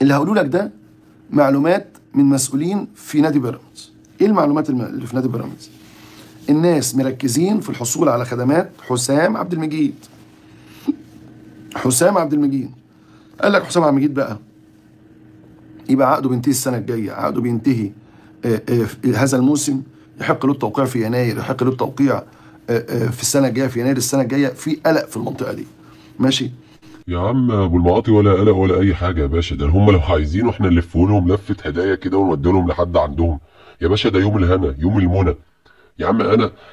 اللي هقوله لك ده معلومات من مسؤولين في نادي بيراميدز. ايه المعلومات اللي في نادي بيراميدز؟ الناس مركزين في الحصول على خدمات حسام عبد المجيد. حسام عبد المجيد قال لك حسام عبد المجيد بقى يبقى عقده بينتهي السنة الجاية، عقده بينتهي هذا الموسم، يحق له التوقيع في يناير، يحق له التوقيع في السنة الجاية في يناير السنة الجاية. في قلق في المنطقة دي. ماشي يا عم ابو المعاطي، ولا قلق ولا اي حاجة يا باشا. ده هم لو عايزينه احنا نلف لهم لفه هدايا كده ونودي لهم لحد عندهم يا باشا. ده يوم الهنا يوم المنى يا عم.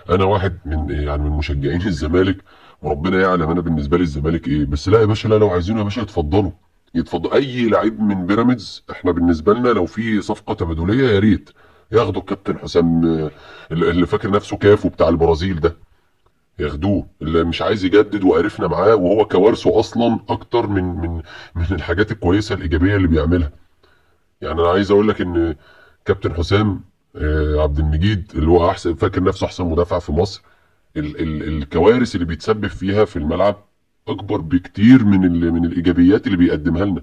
انا واحد من يعني من مشجعين الزمالك، وربنا يعلم انا بالنسبة لي الزمالك ايه، بس لا يا باشا، لا لو عايزينه يا باشا اتفضلوا، يتفضل اي لعيب من بيراميدز. احنا بالنسبة لنا لو في صفقة تبادليه يا ريت ياخدوا الكابتن حسام اللي فاكر نفسه كافو بتاع البرازيل ده، ياخدوه، اللي مش عايز يجدد وقرفنا معاه، وهو كوارثه اصلا اكتر من من من الحاجات الكويسة الايجابية اللي بيعملها. يعني انا عايز اقول لك ان كابتن حسام عبد المجيد اللي هو احسن، فاكر نفسه احسن مدافع في مصر، ال ال الكوارث اللي بيتسبب فيها في الملعب اكبر بكتير من من الايجابيات اللي بيقدمها لنا.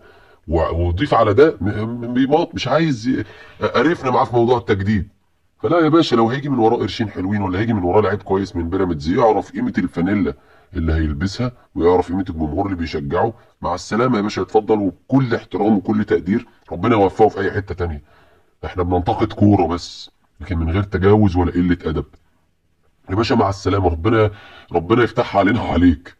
وضيف على ده بيماط مش عايز، قرفنا معاه في موضوع التجديد. فلا يا باشا، لو هيجي من وراه قرشين حلوين، ولا هيجي من وراه لعيب كويس من بيراميدز يعرف قيمة الفانيلا اللي هيلبسها ويعرف قيمة الجمهور اللي بيشجعه، مع السلامة يا باشا، اتفضل، وبكل احترام وكل تقدير، ربنا يوفقه في اي حتة تانية. احنا بننتقد كورة بس، لكن من غير تجاوز ولا قلة ادب يا باشا. مع السلامة، ربنا يفتحها علينا وعليك.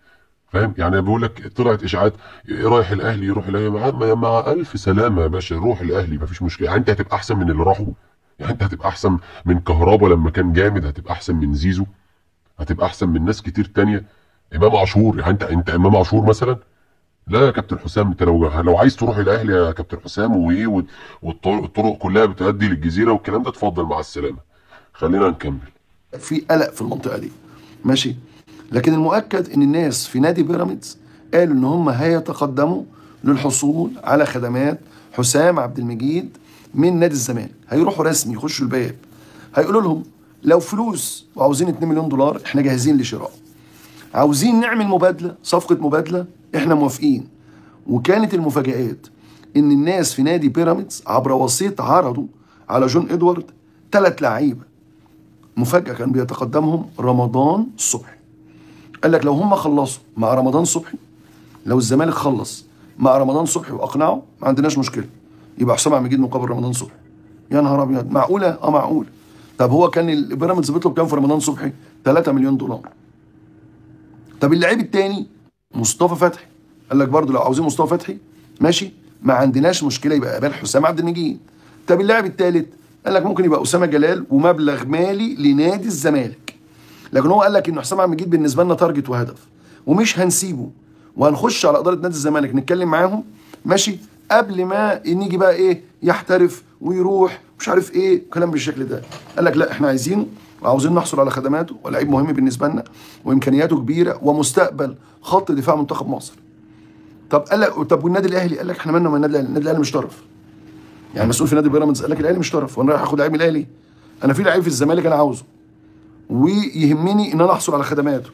فاهم يعني؟ بيقول لك طلعت اشاعات رايح الاهلي، يروح الاهلي مع الف سلامه يا باشا، روح الاهلي مفيش مشكلة. يعني انت هتبقى احسن من اللي راحوا؟ يعني انت هتبقى احسن من كهربا لما كان جامد؟ هتبقى احسن من زيزو؟ هتبقى احسن من ناس كتير تانية؟ امام عاشور، يعني انت امام عاشور مثلا؟ لا يا كابتن حسام، انت لو عايز تروح الاهلي يا كابتن حسام وايه، والطرق كلها بتؤدي للجزيرة والكلام ده، اتفضل مع السلامة. خلينا نكمل. في قلق في المنطقة دي. ماشي، لكن المؤكد ان الناس في نادي بيراميدز قالوا ان هم هيتقدموا للحصول على خدمات حسام عبد المجيد من نادي الزمالك. هيروحوا رسمي يخشوا الباب، هيقولوا لهم لو فلوس وعاوزين 2 مليون دولار احنا جاهزين لشراء، عاوزين نعمل مبادلة، صفقة مبادلة، احنا موافقين. وكانت المفاجآت ان الناس في نادي بيراميدز عبر وسيط عرضوا على جون ادوارد 3 لعيبة. مفاجاة كان بيتقدمهم رمضان صبحي. قال لك لو هم خلصوا مع رمضان صبحي، لو الزمالك خلص مع رمضان صبحي واقنعه ما عندناش مشكلة، يبقى حسام عبد المجيد مقابل رمضان صبحي. يا نهار ابيض، معقولة؟ اه معقول. طب هو كان البيراميدز بيطلب كام في رمضان صبحي؟ 3 مليون دولار. طب اللعيب الثاني مصطفى فتحي، قال لك برضه لو عاوزين مصطفى فتحي ماشي، ما عندناش مشكلة، يبقى قبل حسام عبد المجيد. طب اللاعب الثالث قال لك ممكن يبقى اسامة جلال ومبلغ مالي لنادي الزمالك. لكن هو قال لك ان حسام عبد المجيد بالنسبة لنا target وهدف ومش هنسيبه، وهنخش على ادارة نادي الزمالك نتكلم معاهم ماشي، قبل ما نيجي بقى ايه يحترف ويروح مش عارف ايه كلام بالشكل ده. قال لك لا احنا عايزينه وعاوزين نحصل على خدماته، ولاعيب مهم بالنسبة لنا وامكانياته كبيرة ومستقبل خط دفاع منتخب مصر. طب قال لك طب والنادي الاهلي؟ قال لك احنا مالنا من النادي الاهلي، النادي الاهلي مش طرف. يعني مسؤول في نادي بيراميدز قال لك الاهلي مش طرف، وانا رايح اخد لعيب من الاهلي؟ انا في لعيب في الزمالك انا عاوزه ويهمني ان انا احصل على خدماته،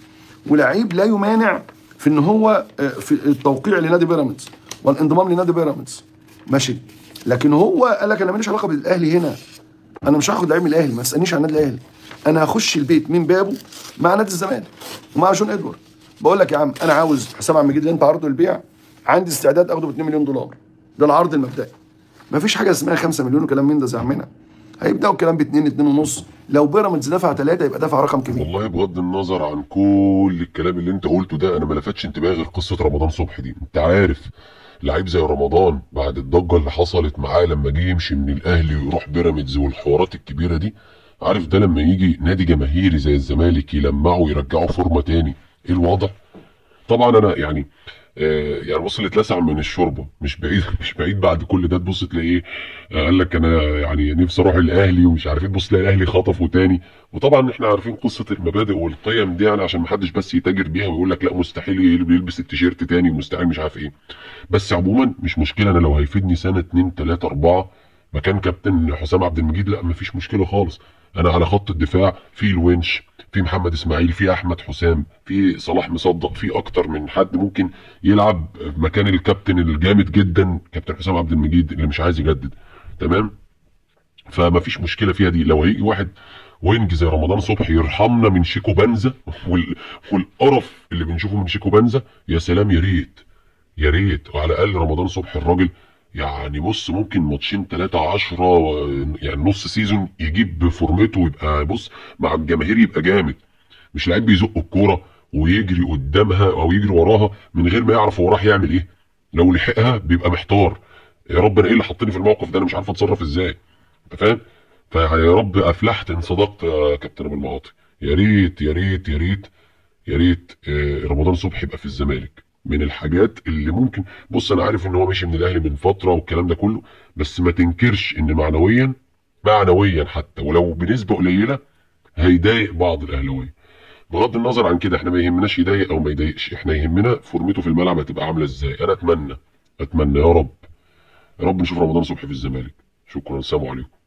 ولعيب لا يمانع في ان هو في التوقيع لنادي بيراميدز والانضمام لنادي بيراميدز ماشي. لكن هو قال لك انا ماليش علاقة بالاهلي هنا، انا مش هاخد لعيب من الاهلي، ما تسالنيش عن النادي الاهلي، انا هخش البيت من بابه مع نادي الزمالك ومع جون ادوارد. بقول لك يا عم انا عاوز حسام عبد المجيد اللي انت عرضه للبيع، عندي استعداد اخده ب 2 مليون دولار، ده العرض المبدئي. ما فيش حاجة اسمها 5 مليون وكلام من ده زعمنا، هيبداوا الكلام ب 2 2.5، لو بيراميدز دفع 3 يبقى دفع رقم كبير. والله بغض النظر عن كل الكلام اللي انت قلته ده، انا ما لفتش انتباهي غير قصة رمضان صبحي دي. انت عارف لعيب زي رمضان بعد الضجة اللي حصلت معاه لما جه يمشي من الاهلي ويروح بيراميدز والحوارات الكبيرة دي، عارف ده لما يجي نادي جماهيري زي الزمالك يلمعه ويرجعه فورمه تاني، ايه الوضع؟ طبعا انا يعني يعني بص، اللي اتلسع من الشوربة مش بعيد، مش بعيد بعد كل ده تبص تلاقيه قال لك انا يعني نفسي اروح الاهلي ومش عارف ايه، تبص تلاقي الاهلي خطفه تاني. وطبعا احنا عارفين قصة المبادئ والقيم دي، يعني عشان ما حدش بس يتاجر بيها ويقول لك لا مستحيل يلبس التيشيرت تاني ومستحيل مش عارف ايه. بس عموما مش مشكلة، انا لو هيفيدني سنة 2 3 4 مكان كابتن حسام عبد المجيد لا مفيش مشكلة خالص. انا على خط الدفاع في الونش، في محمد اسماعيل، في احمد حسام، في صلاح مصدق، في اكتر من حد ممكن يلعب مكان الكابتن الجامد جدا كابتن حسام عبد المجيد اللي مش عايز يجدد. تمام، فما فيش مشكلة فيها دي. لو هيجي واحد wing زي رمضان صبحي يرحمنا من شيكو بنزا والقرف اللي بنشوفه من شيكو بنزا، يا سلام، يا ريت يا ريت. وعلى الاقل رمضان صبحي الراجل يعني بص ممكن ماتشين 3 10 يعني نص season يجيب بفورمته ويبقى بص مع الجماهير يبقى جامد، مش لعيب بيزق الكورة ويجري قدامها او يجري وراها من غير ما يعرف هو راح يعمل ايه. لو لحقها بيبقى محتار، يا رب انا ايه اللي حطني في الموقف ده، انا مش عارف اتصرف ازاي، انت فاهم؟ فيا رب افلحت ان صدقت يا كابتن ابو المعاطي. يا ريت يا ريت يا ريت يا ريت رمضان صبحي يبقى في الزمالك. من الحاجات اللي ممكن، بص انا عارف ان هو مشي من الاهلي من فترة والكلام ده كله، بس ما تنكرش ان معنويا، معنويا حتى ولو بنسبة قليله هيضايق بعض الاهلاوية. بغض النظر عن كده احنا ما يهمناش يضايق او ما يضايقش، احنا يهمنا فورمته في الملعب هتبقى عامله ازاي. انا اتمنى، اتمنى يا رب يا رب نشوف رمضان صبحي في الزمالك. شكرا، سلام عليكم.